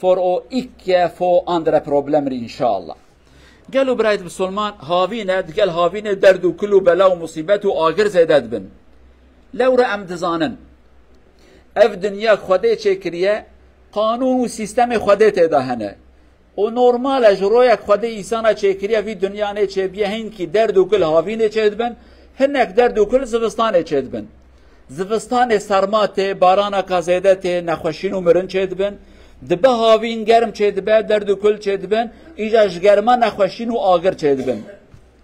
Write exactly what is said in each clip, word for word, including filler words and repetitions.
for o ikke få andre problemer inşallah. Gelo birayet Müslüman havîne, digel havîne derd û kul û bela û musîbet û agir zêde dibin. Lewre em dizanin. Ev dinya Xwedê çêkiriye, qanûn û sîstemê Xwedê tê de hene. Û normal e, ji royek Xwedê însana çêkiriye, vî dinya nê çêbiye, hinkî derd û kul havînê çêdibin, hinek derd û kul zivistanê çêdibin. Zivistanê serma tê, baranaka zêde tê, nexweşîn û mirin çêdibin. Dibe havîn germ çêdibe, derd û kul çêdibin, îja ji germa nexweşîn û agir çêdibin.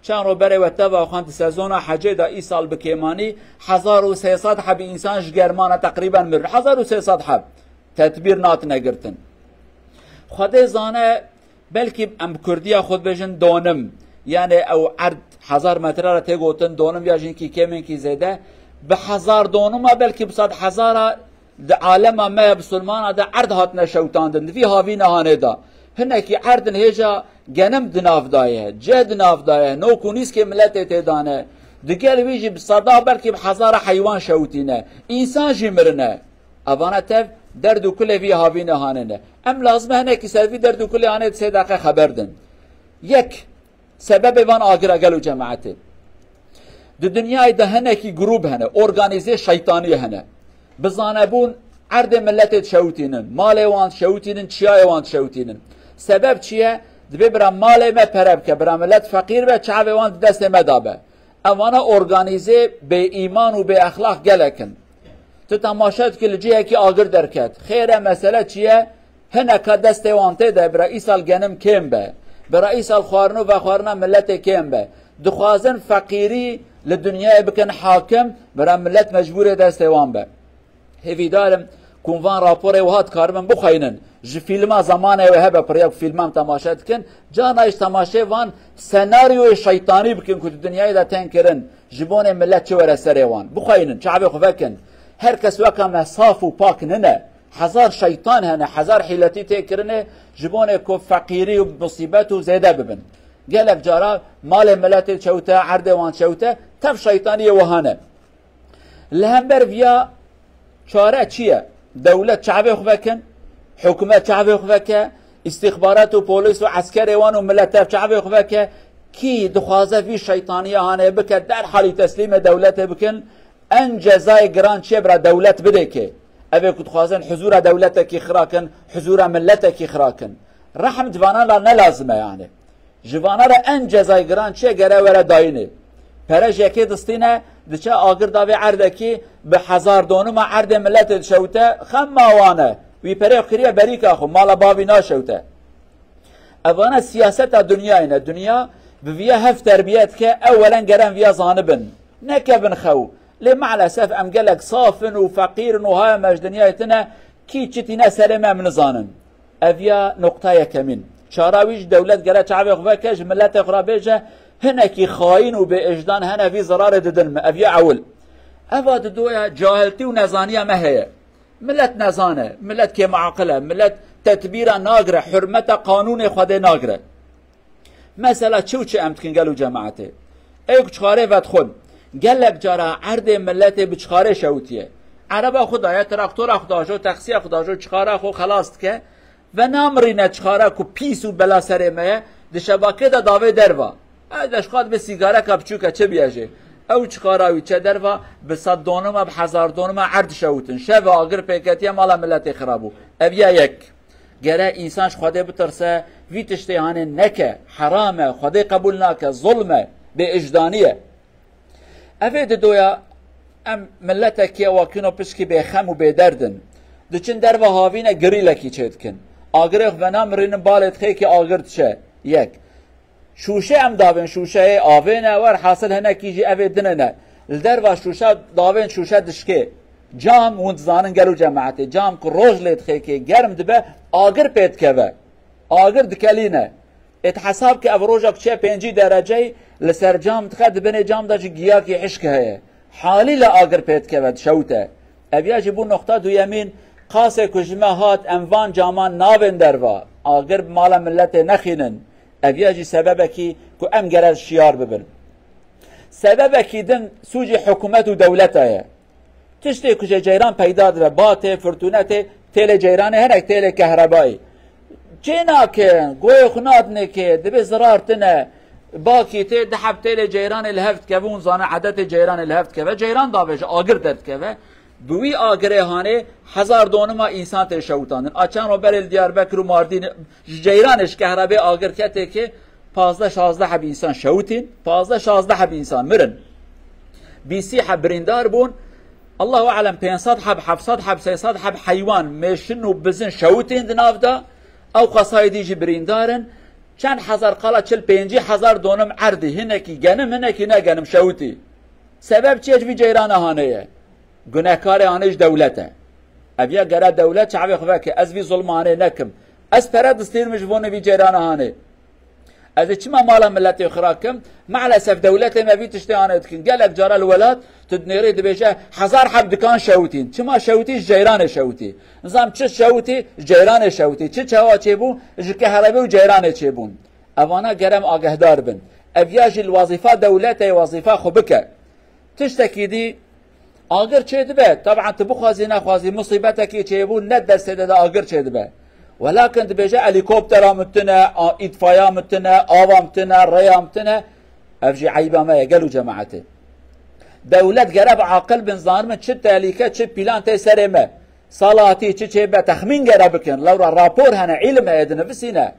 Çend ro berê we teva xwend, sezona hecê de îsal bi kêmanî hezar û sê sed heb însan ji germana teqrîben mirin. Hezar û sê sed heb. Tedbîr natine girtin. Xwedê zane, belkî em bi kurdiya xwe dibêjin donim. Yani ew erd hezar metre re tê gotin donim ya jî hinkî kêminkî zêde. Bi hezar donima, belkî bi sed hezara di alema me ya bisulmana de erd hatine şewtandin. Di vî havîna hanê de hinekî erdin hêja genim di nav de ye, cih di nav de ye, nok û nîskê miletê tê de ne. Digel wî jî bi seda, belkî bi hezara heywan şewitîne. Însan jî mirine. Evana tev derd û kulê vî havînê hanê ne. Em lazim e hinekî ser vî derd û kulê hanê di sê deqe xeber din. Yek, sebebê van agira gelo cemaetê. Di dinyayê de hinekî grûb hene, organîzê şeytanî hene. Bi zanebûn erdê miletê dişewitînin, malê wan dişewitînin, çiyayê wan dişewitînin. Sebeb çi ye? Dibê bira malê me pere bike, bira milet feqîr be, çavê wan di destê me de be. Evana organîzê bê îman û bê exlaq gelek in. Tu temaşe dikî li cihekî agir derket. Xêr e, mesele çi ye? Hineka destê wan tê de, bira îsal genim kêm be. Bira îsal xwarin û vexwarina miletê kêm be. Dixwazin feqîrî li dinyayê bikin hakim, bira milet mecbûrê destê wan be. Hêvîdar im ku van raporê wiha dikaribin bixweynin. Ji fîlma zemanê wê hebe, pirya ku fîlma em temaşe dikin, carna jî temaşê van senaryoyê şeytanî bikin ku di dinyayê de tên kirin, ji bonê milet çi were serê wan. Bixweynin, çavê xwe vekin. Her kes weka me saf û pak nine. Hezar şeytan hene, hezar hîletî tê kirinê, ji bonê ku feqîrî û musîbet û zêde bibin. Gelek cara malê miletê çewte, erdê wan çewte, tev şeytaniyê wiha ne. Li hember viya çare çi ye? Dewlet çavê xwe vekin, hikûmet çavê xwe veke, îstîxbarat û polîs û eskerê wan û milet tev çavê xwe veke, kî dixwaze vî şeytaniya hanê bike, derhalî teslîmê dewletê bikin, en cezayê giran çi ye bira dewlet bidê kê? Ev ê ku dixwazin huzûra dewletekî xira kin, huzûra miletekî xira kin. Rehm di vanan re ne lazim e yani. Ji vana re en cezayê giran çi ye, gere were dayînê. Pere ji yekê distîne, diçe agir davê erdekî, bi hezar donima erdê miletê dişewite, xem ma wan e. Wî perê xwe kiriye berîka xwe, mala bavî naşewte. Evana siyaseta dinyayê ne. Dinya bi viya hev terbiye dike, ewelen geren viya zanibin. Nekevin xew. Lê maalesef em gelek saf in û feqîr in û haya me ji dinyayê tine, kî çi tîne serê me em nizanin. Ev ya noqta yekemîn. Çara wî jî dewlet gere çavê xwe veke, ji miletê xwe re bêje, hinekî xayîn û bêêjdan hene vî zirarê didin me. Ev ya ewil. Eva didoya cahiltî û nezaniya me heye. Milet nezan e, milet kêmaqil e, milet tedbîra nagire, hurmeta qanûnê Xwedê nagire. Mesela çi û çi em dikin gelo cemaetê? Ey ku çixarê vedixwin, gelek cara erdê miletê bi çixarê şewitiye. Ereba xwe daye, traktora xwe dajo, taksiya xwe dajo, çixara xwe xelas dike. Ve namirîne çixara ku pîs û bela serê me ye, di şebakê de davê derva. Ez de ji xwe dibê sîgareka biçûke çi biye jê. Ew çixara wî çe derva, bi sed donima, bi hezar donima erd şewitin. Şeve agir pêketiye, mala miletê xira bû. Ev ya yek. Gere însan ji Xwedê bitirse, vî tiştê hanê neke, heram e, Xwedê qebûl nake, zulm e, bêêjdanî ye. Ev ê didoya em miletekî ye wakîno pişkî bêxem û bêderd in. Diçin derva havîne girîlekî çêdikin. Agirê xwe venamirînin balê dixêkê agir diçe. Yek. Şûşe em davên şûşeyê avê ne, werhasil hinekî jî ev ê din e ne. Li derva şûşe davên şûşe dişkê. Cam, hûn dizanin gelo cemaetê, cam ku roj lê dixêkê germ dibe, agir pê dikeve. Agir dikelîne. Ê tu hesab ke ev roja ku çe pêncî dereceyê li ser cam dixe, di binê cam de jî giyakî hişk heye. Halîle agir pê dikeve, dişewite. Ev ya jî bû noqta duyemîn, qasê ku ji me hat em van caman navên derva, agir bi mala miletê nexînin. Ev ya jî sebebekî ku em gere şiyar bibin. Sebebekî din sûcî hikûmet û dewleta ye. Tiştê ku ji ceyran peyda dibe, ba tê, firtûne tê, têlê ceyranê hinek têlê kehrebayê. Çê nakin, goyê xwe nadinê kê, dibê zirar tine. Bakî tê, di heb têlê ceyranê li hev dikeve, hûn zane edetê ceyranê li hev dikeve, ceyran davêje, agir derdikeve. Bi wî agirê hanê hezar donima însan tê şewitandin. A çend ro berê li Diyarbekir û Mardîn ji ceyranê ji kehrebê agir ketê kê, pazdeh şazdeh heb însan şewitîn, pazdeh şazdeh heb însan mirin. Bîsî heb birîndar bûn. Allahu alem, pênc sed heb, heft sed heb, sê sed heb heywan, mêşin û bizin şewitîn di nav de. Ew qasayê dî jî birîndar in. Çend hezar qala çil pêncî hezar donim erdî, hinekî genim, hinekî ne genim şewitî. Sebeb çi ye? Ji vî ceyrana hanê ye. Gunekarê hanê ji dewlet e. Ev ya gere dewlet çavê xwe veke. Ez vî zulma hanê nekim. Ez pere distînim ji vonê vî ceyrana hanê. Ez ê çima mala miletê xira kim? Mealesef dewletê me vî tiştê hanê dikin. Gelek cara li welat tu dinêrî dibêje hezar heb dikan şewitîn. Çima şewitî? Ji ceyranê şewitî. Nizam çi şewitî? Ji ceyranê şewitî. Çi çawa çêbû? Ji keherebê û ceyranê çêbûn. Evana gerem agehdar bin. Ev ya jî li wazîfa dewletê wazîfa xwe bike. Tiştekî dî agir çêdibe. Taban tu bixwazî nexwazî musîbetekî çêbû ne destê de, de agir çêdibe. Welakin dibêje helîkoptera min tune, a, îtfaya min tune, ava min tune, rêya min tune. Ev jî eyba me ye gel û cemaetê. Dewlet gere bi aqil bin, zanibin çi tehlîke, çi pîlan tê serê me. Sala hatî çi çêbe texmîn gere bikin. Lewra rapor hene, îlim heye, dinivîsîne.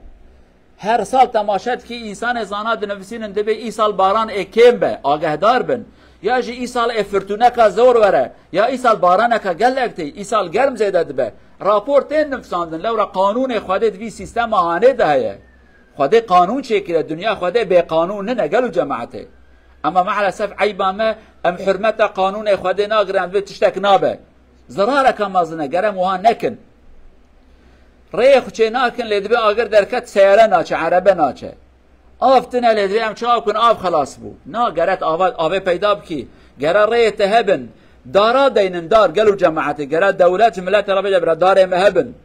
Her sal temaşe dikî, însanê zana dinivîsînin dibê îsal baran ê kêm be, agehdar bin. Ya jî îsal ê firtûneka zor were, ya îsal baraneka gelek tê, îsal germ zêde dibe. Rapor tên nivîsandin, lewra qanûnê Xwedê di vî sîstema hanê de heye. Xwedê qanûn çêkire, dinya Xwedê bêqanûn nine gel û cemaetê. Ema mealesef eyba me, em hurmeta qanûnê Xwedê nagirin, em dibê tiştek nabe. Zirareke mezin e, gerem wiha nekin. Rêyê xwe çê nakin, lê dibê agir derket, seyare naçe, erebe naçe. Av tine, lê dibê em çawa bikin, av xelas bû. Na, geret ava, avê peyda bikî. Gere rêyê te hebin. Dara deynin dar, gel û cemaetê. Gere dewlet ji miletê re bêje, bira, darê me hebin.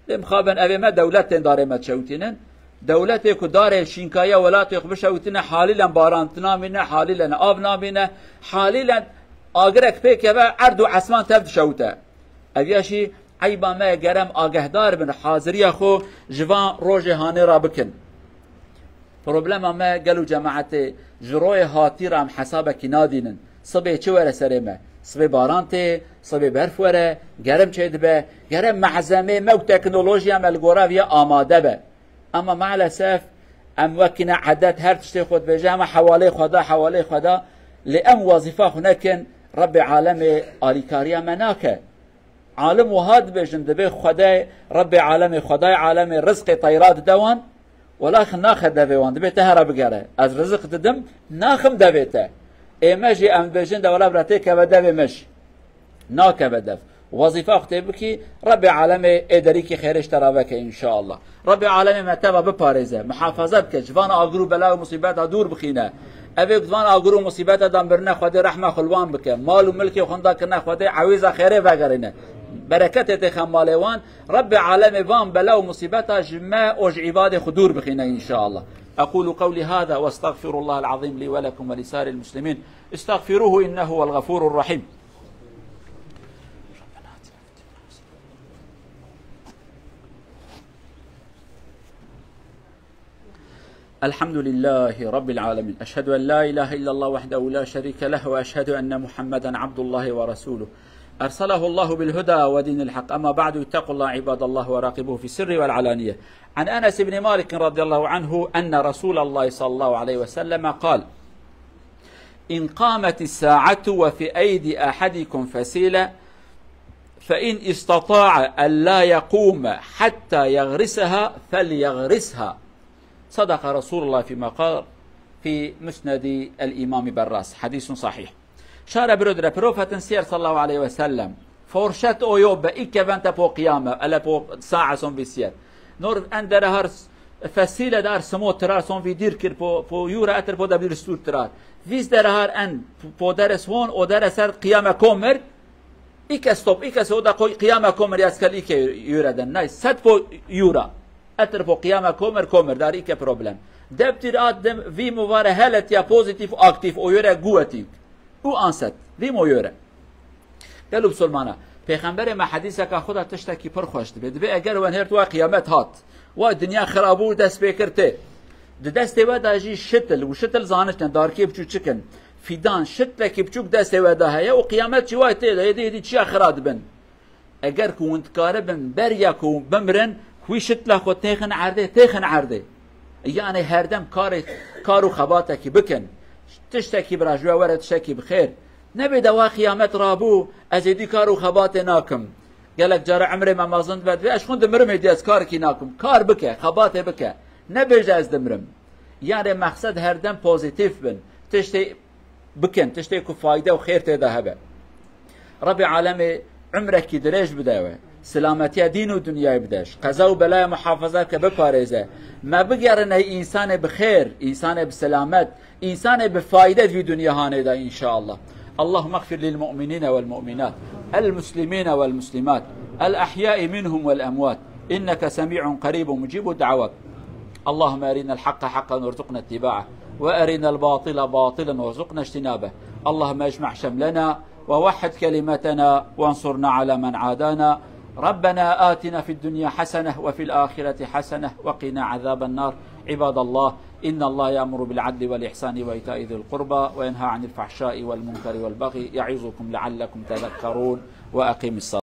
Lê mixabin evê me dewlet tên darê me çewtînin. Dewletê ku darê şînkaya welatê xwe bişewitine, halîlen baran namîne, halîlen av namîne, halîlen agirek pê keve erd û esman tev dişewite. Ev ya jî eyba me, gerem agehdar bin, haziriya xwe ji van rojê hanê re bikin. Problema me gel û cemaetê, ji royê hatî re em hesabekî nadînin. Sibê çi were serê me? Sibê baran tê, sibê berf were, germ çêdibe, gerem mehzemê me û teknolojiya me li gora viya amade be. Ema mealesef em wekî ne edet her tiştê xwe dibêje, hema hewalê xwe da, hewalê xwe da. Lê em wazîfa xwe nekin, Rebbê alemê alîkariya me nake. Alim wiha dibêjin, dibê Xwedê, Rebbê alemê, Xwedayê alemê rizqê teyra dide wan, welakin naxe devê wan, dibê te here bigere. Ez riziq didim, naxim devê te. Ê me jî em dibêjin de wela bira tê keve devê me jî. Nakeve dev. Wezîfa xwe tê bikî, Rebbê alemê ê derîkî xêrê ji te re veke înşallah. Rebbê alemê me teva biparêze, mihafaza bike, ji van agir û bela û musîbeta dûr bixîne. Evê ku di van agir û musîbeta de mirine, Xwedê rehma xwe li wan bike. Mal û milkê xwe da kirine, Xwedê ewêza xêrê vegerîne. Bereketê têxe malê wan. Rebbê alemê van bela û musîbeta ji me û ji îbadê xwe dûr bixîne înşallah. أقول قولي هذا وأستغفر الله العظيم لي ولكم ولسائر المسلمين. استغفروه إنه هو الغفور الرحيم. الحمد لله رب العالمين. أشهد أن لا إله إلا الله وحده لا شريك له، وأشهد أن محمدا عبد الله ورسوله. أرسله الله بالهدى ودين الحق. أما بعد، اتقوا الله عباد الله وراقبوه في السر والعلانية. عن أنس بن مالك رضي الله عنه أن رسول الله صلى الله عليه وسلم قال: إن قامت الساعة وفي أيدي أحدكم فسيلة، فإن استطاع أن لا يقوم حتى يغرسها فليغرسها. صدق رسول الله فيما قال في مسند الإمام براس. حديث صحيح. Şare biro dire, profetin siyer sallallahu aleyhi ve sellem. Forşet o yo be, ikke vente po qiyame, ele po sa'a son vi siyer. Nor en dere har s-, fesile dar smo tirar son vi dir kir po, po yura etir po da bir stur tirar. Vis dere har en po dere son, o dere ser qiyame komir, ikke stop, ikke so da koy qiyame komir ya skel ikke yura den. Nay, set po yura. Etir po qiyame komir, komir dar ikke problem. Deptir at dem vi muvare helet ya pozitif, aktif, o yore guvetik. Û anset. Vî moyore. Gelo bisolmana. Pêxemberê me hedîseka xwe de tiştekî pir xweş dibe. Dibe eger wen her tuwa qiyamet hat. Wa dinya xirabû dest pê kir tê. Di destê we de jî şitil, û şitil zaniştin, darkê biçûçik in. Fîdan, şitlekî biçûk destê we de heye û qiyamet jî way tê de, êdî, êdî çiya xira dibin. Eger ku hûn dikaribin, beriya ku hûn bimirin, wî şitla xwe têxin erdê, têxin erdê. Yani herdem karê, kar û xebatekî bikin. Tiştekî bira ji we were tiştekî bi xêr. Nebê de wa qiyamet rabû, ez êdî kar û xebatê nakim. Gelek cara emrê me mezin dibe, divê ez xwin dimirim êdî ez karekî nakim. Kar bike, xebatê bike. Nebêje ez dimirim. Yani mexsed herdem pozîtîf bin. Tiştê bikin, tiştê ku fayde û xêr tê de hebe. Rebê alemê umrekî dirêj bide we. Silametiya dîn û dinyayê bide. Ji qeza û belaya muhafaza ke biparêze. Me bigerine însanê bi xêr, însanê bi selamet, însanê bi fayde di vî dinya hanê de înşallah. اللهم اغفر للمؤمنين والمؤمنات، المسلمين والمسلمات، الأحياء منهم والأموات، إنك سميع قريب مجيب الدعوات. اللهم أرنا الحق حقا وارزقنا اتباعه، وأرنا الباطل باطلا وارزقنا اجتنابه. اللهم اجمع شملنا ووحد كلمتنا وانصرنا على من عادانا. ربنا آتنا في الدنيا حسنة وفي الآخرة حسنة وقنا عذاب النار. عباد الله، إن الله يأمر بالعدل والإحسان وإيتاء ذي القربى وينهى عن الفحشاء والمنكر والبغي يعظكم لعلكم تذكرون. وأقم الصلاة.